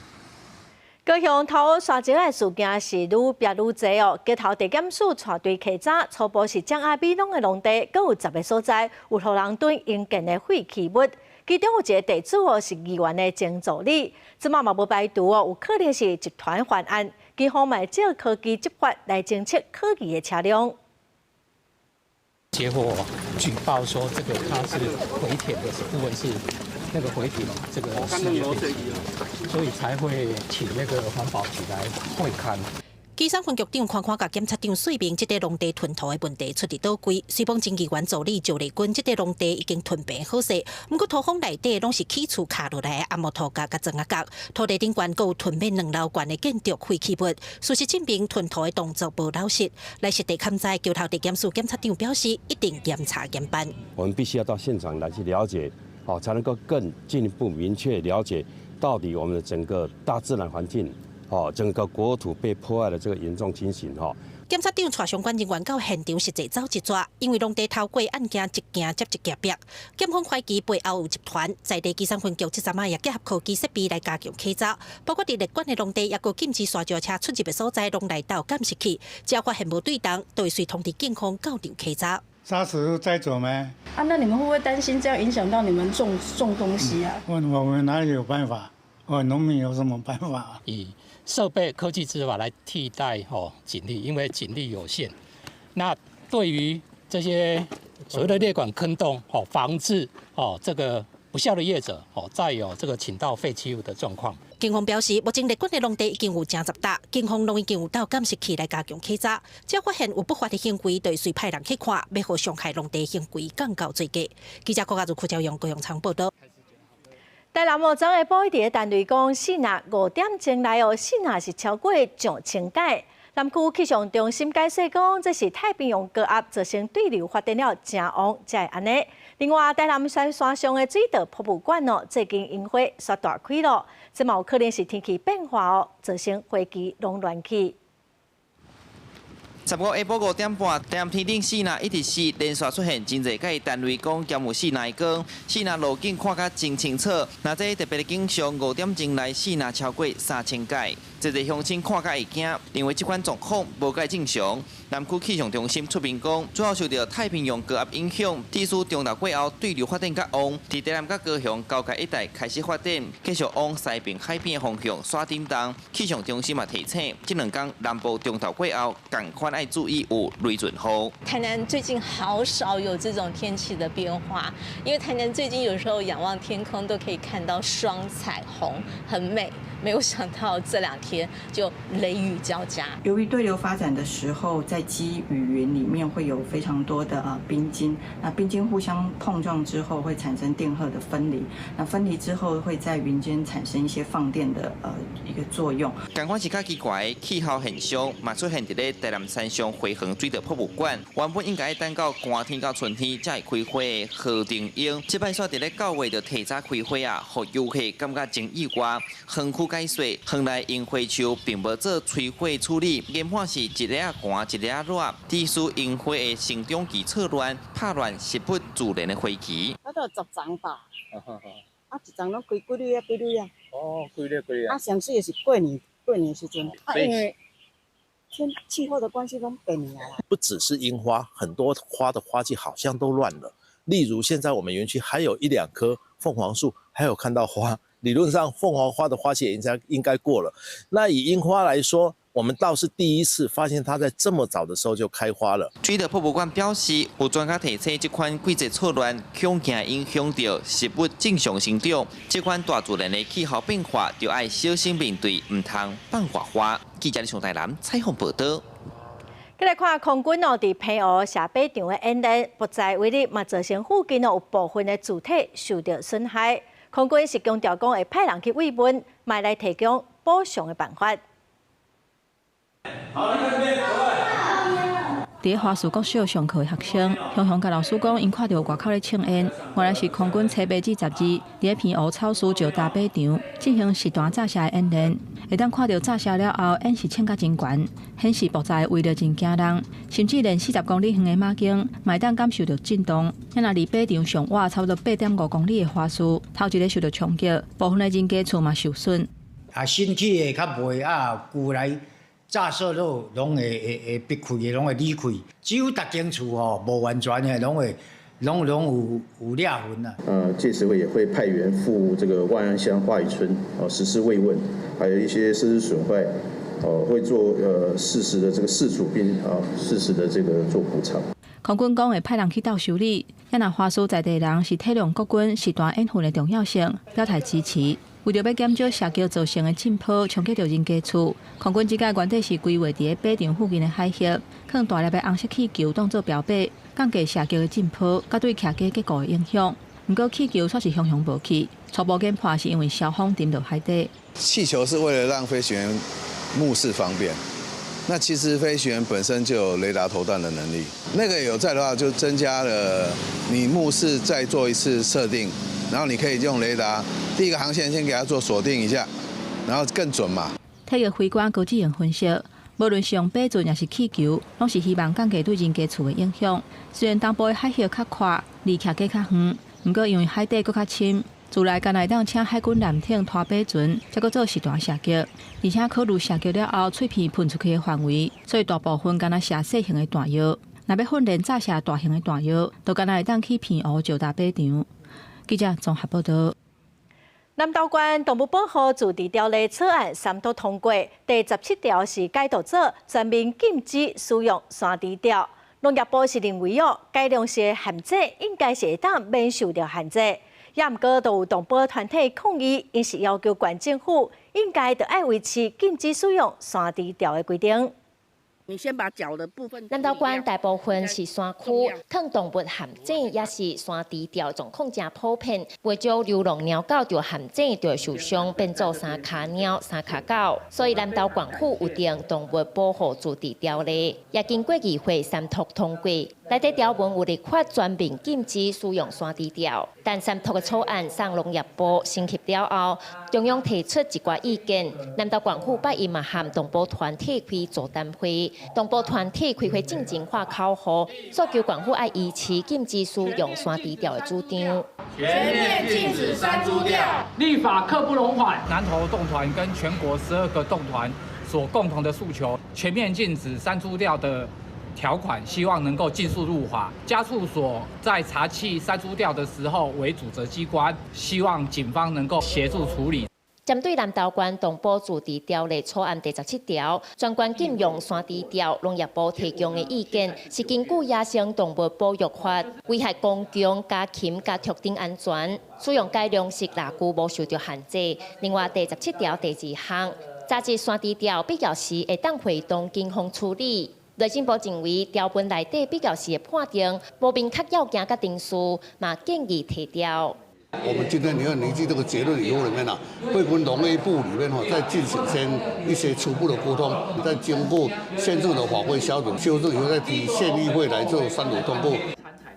高雄頭沙石的事件是愈逼愈濟哦。街頭地檢署帶隊稽查，初步是掌握美濃的農地，閣有10个所在有予人囤營建的廢棄物，其中有一个地主哦是議員的前助理，這馬嘛無排除哦，有可能是集團犯案，警方嘛借科技執法來偵測可疑的車輛。接獲舉報說，這個它是回填的部分是那個回填這個事業廢棄，所以才會請那個環保局來會勘。旗山分局長看看佮檢察長說明，這塊農地吞土的問題出佇佗位？雖罔前議員助理趙麗君，這塊農地已經吞平好勢，毋過土方內底攏是起厝卡落來的紅木土角佮磚仔角，土地頂懸閣有囤面兩樓懸的建築廢棄物。事實證明吞土的動作無老實。來實地勘災，橋頭地檢署檢察長表示，一定嚴查嚴辦。我們必須要到現場來去了解，哦，才能夠更進一步明確了解到底我們的整個大自然環境。哦，整個國土被破壞的這個嚴重情形，哈。檢察長帶相關人員到現場實際走一逝，因為農地偷過案件一件接一件逼，檢方懷疑背後有集團，在地基層分局這陣仔也結合科技設備來加強稽查，包括佇列管的農地，抑閣禁止沙石車出入的所在，攏來到監視器，只要發現無對當，就會隨通知警方到場稽查。砂石載走沒？啊，那你們會不會擔心這樣影響到你們種東西啊？我們哪裡有辦法？我農民有什麼辦法？以設備科技執法來替代吼警力，因為警力有限。那對於這些所謂的列管坑洞，吼防治哦這個不肖的業者，哦再有這個傾倒廢棄物的狀況。警方表示，目前列管的農地已經有成10搭，警方攏已經有到監視器來加強稽查，只要發現有不法的行為，就會隨派人去看，欲予傷害農地行為降到最低。記者郭家如、柯昭陽、高永昌報道。台南昨下晡佇咧單位講，四若5點鐘內哦，四若是超過上千擺。南區氣象中心解釋講，這是太平洋高壓造成對流發展了誠旺，才會按呢。另外，台南山山上的水道博物館哦，最近櫻花煞大開囉，這嘛有可能是天氣變化哦，造成花期攏亂去。 15下晡5點半，台南天頂四若一直是連續出現真濟擺單位光兼有四若的光，四若路景看甲真清楚。若這特別的景象，5點鐘內四若超過3000擺，濟濟鄉親看甲會驚，認為這款狀況無蓋正常。南區氣象中心出面講，主要受著太平洋高壓影響，致使中晝過後對流發展較旺，佇台南佮高雄交界一帶開始發展，繼續往西邊海邊的方向煞振動。氣象中心嘛提醒，這兩天南部中晝過後，仝款愛注意有雷陣雨。台南最近好少有這種天氣的變化，因為台南最近有時候仰望天空都可以看到雙彩虹，很美。沒有想到這兩天就雷雨交加。由於對流發展的時候，在積雨雲裡面會有非常多的冰晶，那冰晶互相碰撞之後會產生電荷的分離，那分離之後會在雲間產生一些放電的一個作用。仝款是較奇怪的氣候現象，嘛出現佇咧台南山上花園水道博物館。原本應該等到寒天到春天才會開花的何定櫻，這擺煞佇咧9月就提早開花啊，予遊客感覺真意外。園區解說，園內櫻花樹並無做催花處理，研判是一下仔寒一下仔熱，致使櫻花的生長期錯亂，拍亂植物自然的花期。嗰度10叢吧，啊一叢攏開幾蕊啊幾蕊啊。哦，幾蕊幾蕊啊。啊，上媠的是過年過年時陣，啊因為天氣候的關係攏變啊。不只是櫻花，很多花的花季好像都亂了。例如現在我們園區還有一兩棵鳳凰樹，還有看到花。理論上鳳凰花的花期應該過了。那以櫻花來說，我們倒是第一次發現它在這麼早的時候就開花了。水道博物館表示，有專家提醒，這款季節錯亂，恐驚影響著植物正常生長。這款大自然的氣候變化，就愛小心面對，毋通放外花。記者李松台南採訪報道。再來看空軍哦，佇澎湖射靶場的演練，不在威力嘛，造成附近哦有部分的住宅受著損害。空軍是強調講會派人去慰問，嘛來提供補償的辦法。好，佇華樹國小上課的學生，雄雄共老師講，𪜶看著外口咧衝煙，原來是空軍測靶 G 12佇咧澎湖草苴石打靶場進行實彈炸射的演練。會當看著炸射了後，煙是衝甲真懸，顯示爆炸的威力真驚人，甚至連40公里遠的馬經，嘛會當感受著震動。若離靶場上倚差不多8.5公里的華樹，頭一个受著衝擊，部分的人家厝嘛受損。啊，新起的較袂啊，舊來炸射落攏會逼開的，攏會裂開。只有逐間厝吼無完全的，攏會攏有裂痕啊。屆時會也會派員赴這個萬安鄉化雨村哦實施慰問，還有一些設施損壞，哦會做適時的這個事處並啊適時的這個做補償。空軍講會派人去鬥修理，也若華師在地人是體諒國軍實彈演訓的重要性，表態支持。為著欲減少射擊造成的震波衝擊著人家厝，空軍這擺原底是規劃佇咧靶場附近的海域，放大粒的紅色氣球當做標靶，降低射擊的震波，佮對徛家結構的影響。毋過氣球煞是雄雄無去，初步研判是因為蕭風沉落海底。氣球是為了讓飛行員目視方便，那其實飛行員本身就有雷達投彈的能力，那個有在的話就增加了你目視再做一次設定，然後你可以用雷達第一個航線先給它做鎖定一下，然後更準嘛。體育飛官高志榮分析，無論是用飛船抑是氣球，攏是希望降低對人家厝的影響。雖然東部的海域較闊，離徛家較遠，毋過因為海底閣較深，自來敢若會當請海軍艦艇拖飛船，才閣做實彈射擊，而且考慮射擊了後碎片噴出去的範圍，所以大部分敢若射細型的彈藥。若欲訓練炸射大型的彈藥，就敢若會當去澎湖石硲靶場。記者綜合報導。南投縣動物保護自治條例草案三讀通過，第17條是解讀做全面禁止使用山豬吊。農業部是認為哦，改良式的限制應該是會當免受著限制。也毋過都有動保團體抗議，𪜶是要求縣政府應該著愛維持禁止使用山豬吊的規定。你先把腳的部分。南投縣大部分是山區，囥動物陷阱抑是山豬吊狀況誠普遍。袂少流浪貓狗著陷阱就會受傷，變做三跤貓、三跤狗。所以南投縣府有定動物保護自治條例，也經過議會三讀通過。內底條文有立法全面禁止使用山豬吊，但三讀的草案送農業部審核了後，中央提出一寡意見。南投縣府拜一嘛和動保團體開座談會，動保團體開會進前喊口號，訴求縣府愛維持禁止使用山豬吊的主張。全面禁止山豬吊，立法刻不容緩。南投動團跟全國12個動團所共同的訴求，全面禁止山豬吊的條款，希望能夠盡速入法。家畜所在查緝山豬吊的時候為主責機關，希望警方能夠協助處理。針對南投縣動保自治條例草案第17條，全縣禁用山豬吊，農業部提供的意見是根據野生動物保育法，危害公共家禽佮畜等安全，使用改良式獵具無受著限制。另外第17條第2項，查緝山豬吊必要時會當會同警方處理。內政部認為條文內底必要時的判定無明確要件佮程序，嘛建議提掉。我們今天你要凝聚這個結論以後裡面啊，會跟農業部裡面哈再進行先一些初步的溝通，再經過縣政的法規小組修正以後，再提縣議會來做三讀通過。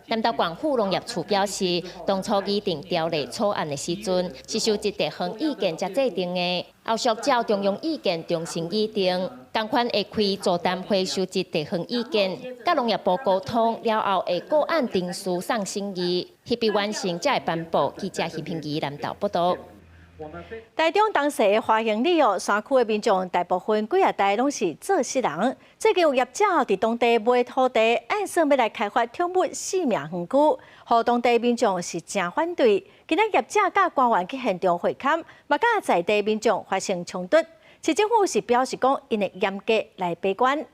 南投縣府農業處表示，當初擬定條例草案的時陣，是收集地方意見才制定的，後續照中央意見重新擬定，仝款會開座談會收集地方意見，佮農業部溝通了後，會個案程序送審議，翕筆完成才會頒布。記者徐平儀南投報導。台中東勢的華興里哦，山區的民眾大部分幾仔代攏是做穡人。最近有業者佇當地買土地，按算欲來開發寵物飼命園區，予當地民眾是誠反對。今仔業者佮官員去現場會勘，嘛佮在地民眾發生衝突。市政府是表示講，𪜶會嚴格來把關。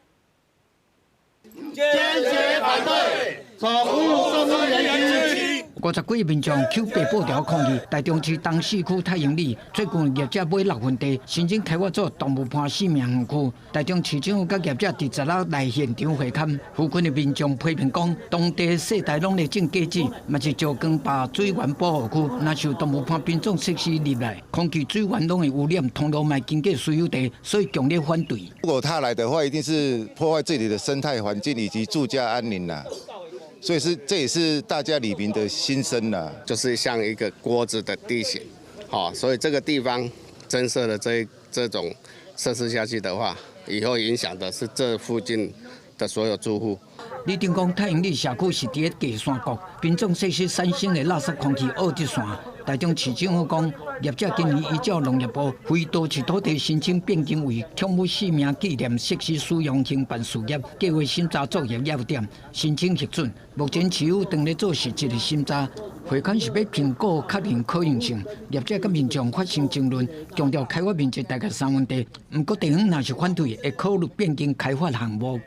堅決反對寵物設施園區。50幾民眾抾白布條抗議，台中市東勢區太興里最近業者買6份地，申請開發做動物伴飼命園區。台中市政府佮業者佇10日來現場會勘，附近的民眾批評講，當地世代攏咧種果子，嘛是石岡壩水源保護區，若受動物伴品種設施入來，空氣水源攏會污染，通路嘛經過私有地，所以強烈反對。如果他來的話，一定是破壞這裡的生態環境以及住家安寧啦。所以是，這也是大家里民的心聲啦。就是像一個鍋子的地形，好，所以這個地方增設了這種設施下去的話，以後影響的是這附近的所有住戶。里長講，太興里社區是佇咧低山谷，品種設施產生的垃圾空氣惡質線。台中市政府講，業者今年依照農業部非都市土地申請變更為寵物飼命紀念設施使用興辦事業計劃審查作業要點，申請核准。目前市府正咧做實質的審查，會勘是欲評估確認可行性。業者佮民眾發生爭論，強調開發面積大概3分地，毋過地方若是反對，會考慮變更開發項目。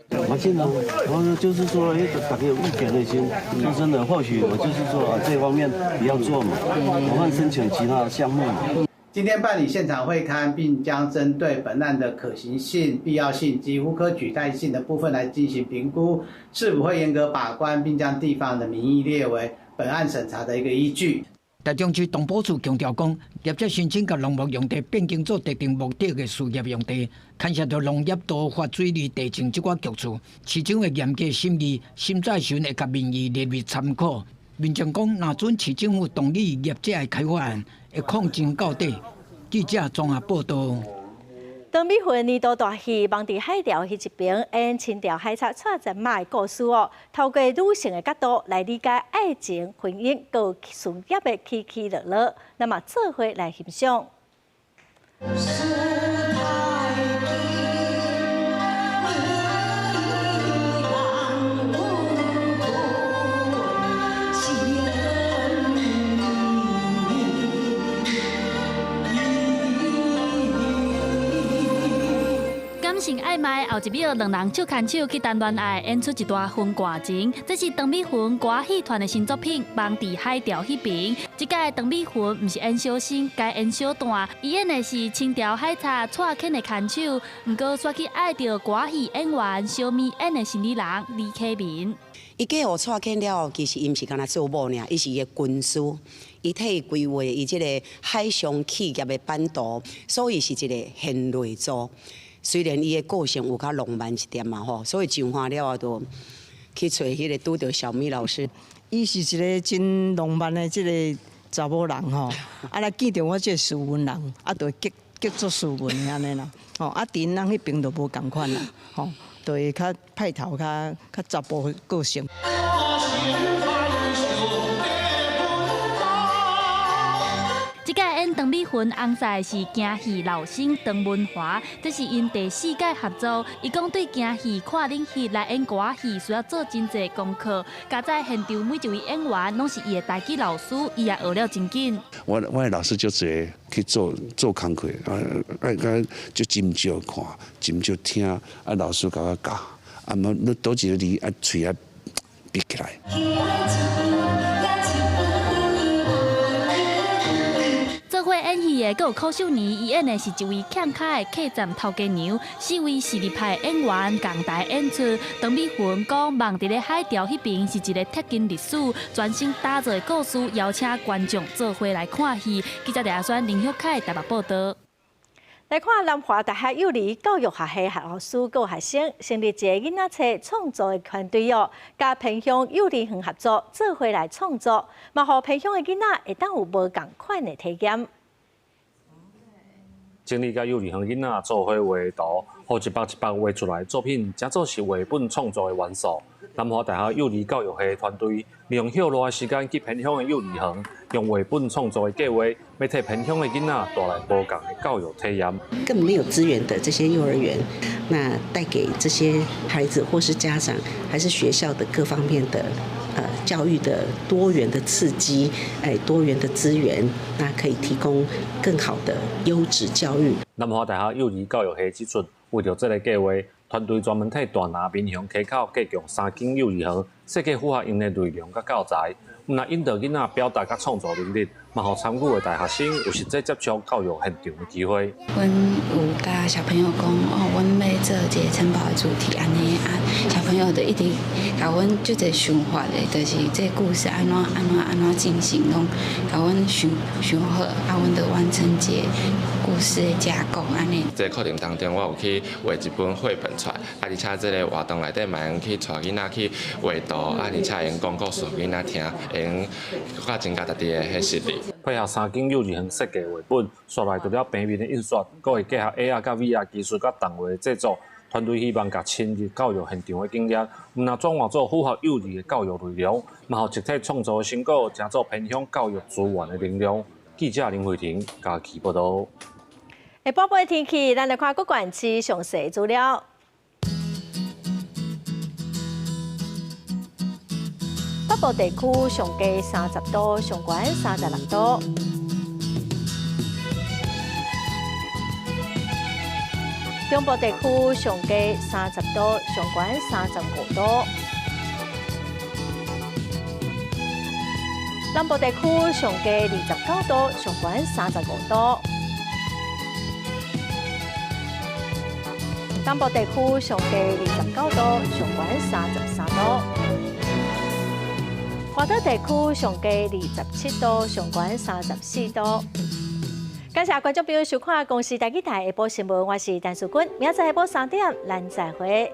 馬進啊，我就是說，大家有意見那些，說真的，或許我就是說啊，這方面不要做嘛，我們申請其他項目嘛。今天辦理現場會勘，並將針對本案的可行性、必要性及無可取代性的部分來進行評估，市府會嚴格把關，並將地方的民意列為本案審查的一個依據。台中市動保處強調講，業者申請共農牧用地變更做特定目的的事業用地，牽涉著農業、都發、水利、地政這寡局處，市長會嚴格審議，審查時會共民意列入參考。民眾講，若准市政府同意業者的開發案，會抗爭到底。記者綜合報導。陳美雲年度大戲《網佇海潮彼一爿》演清朝海賊蔡振馬的故事哦，透過女性的角度來理解愛情、婚姻、佮事業的起起落落，那麼做伙來欣賞。感情曖昧後一秒，兩人手牽手去談戀愛，演出一段婚外情。這是陳美雲歌戲團的新作品《網佇海潮彼爿》。這屆陳美雲毋是演小生，改演小旦，伊演的是清朝海賊蔡牽的牽手。毋過煞去愛著歌戲演員小咪演的生理人李啟明。伊嫁予蔡牽了後，其實伊毋是干焦做某爾，伊是伊的軍師，伊替伊規劃伊這個海上企業的版圖，所以是一個賢內助。雖然伊的個性有較浪漫一點嘛吼，所以上岸了後就去揣彼個拄著小咪老師。伊是一個真浪漫的這個查某人吼，啊，若見著我這個斯文人，啊，就會激激做斯文的按呢啦，吼，啊，佇𪜶翁彼爿就無仝款啦，吼，就會較派頭較較查埔個性。這屆演陳美雲翁婿是京戲老生陳文華，這是𪜶第四屆合作。伊講對京戲看冷戲來演歌仔戲，需要做真濟功課。加載現場每一位演員攏是伊的台語老師，伊也學了真緊。我的老師就直接去做做工課，啊啊，就真少看，真少聽，啊老師共我教，啊無你佗一個字啊喙啊閉起來。做伙演戲的，閣有柯秀年，伊演的是一位欠跤的客棧頭家娘。四位實力派演員仝台演出。陳美雲講，網佇咧海潮彼爿是一個貼近歷史、全新打造的故事，邀請觀眾做伙來看戲。記者李阿選、林旭凱台北報導。來看南華大學幼兒教育學系學老師佮學生成立一個囡仔冊創作的團隊哦，佮偏鄉幼兒園合作，做伙來創作，嘛予偏鄉的囡仔會當有無仝款的體驗。整理佮幼兒園囡仔做伙畫圖，予一幅一幅畫出來作品，成做是繪本創作的元素。南華大學幼兒教育系團隊利用歇熱的時間去偏鄉的幼兒園，用繪本創作的計劃，欲替偏鄉的囡仔帶來無仝的教育體驗。更沒有資源的這些幼兒園，那帶給這些孩子或是家長，還是學校的各方面的教育的多元的刺激，多元的資源，那可以提供更好的優質教育。南華大學幼兒教育系指出，為著這个計劃，團隊專門替大林、民雄溪口各共三間幼兒園設計符合𪜶的內容佮教材，毋但引導囡仔表達佮創造能力，嘛予參與的大學生有實際接觸教育現場的機會。阮有佮小朋友講，哦，阮欲做一个城堡的主題，按呢啊，小朋友就一直共阮足濟想法的，就是這個故事按怎按怎按怎進行，攏共阮想想好，啊，阮就完成這個故事的架構按呢。這個課程當中，我有去畫一本繪本出來，啊，而且這個活動內底嘛會用去帶囡仔去畫圖，啊，而且會用講故事予囡仔聽，會用閣較增加家己的彼實力。配合三間幼兒園設計繪本，紲來除了平面的印刷，閣會結合 AR 佮 VR 技術佮動畫的製作，團隊希望共深入教育現場的經驗，毋但轉化做符合幼兒的教育內容，嘛予集體創作的成果，成做偏鄉教育資源的能量。記者林慧婷嘉義報導。下晡的天氣，咱來看各縣市詳細資料。北部地區上低30度，上懸36度。中部地區上低30度，上懸35度。南部地區上低29度，上懸35度。東部地區上低29度，上懸33度。外島地區上低27度，上懸34度。感謝觀眾朋友收看《公視台語台》下晡新聞，我是陳淑君，明仔載下晡3點，咱再會。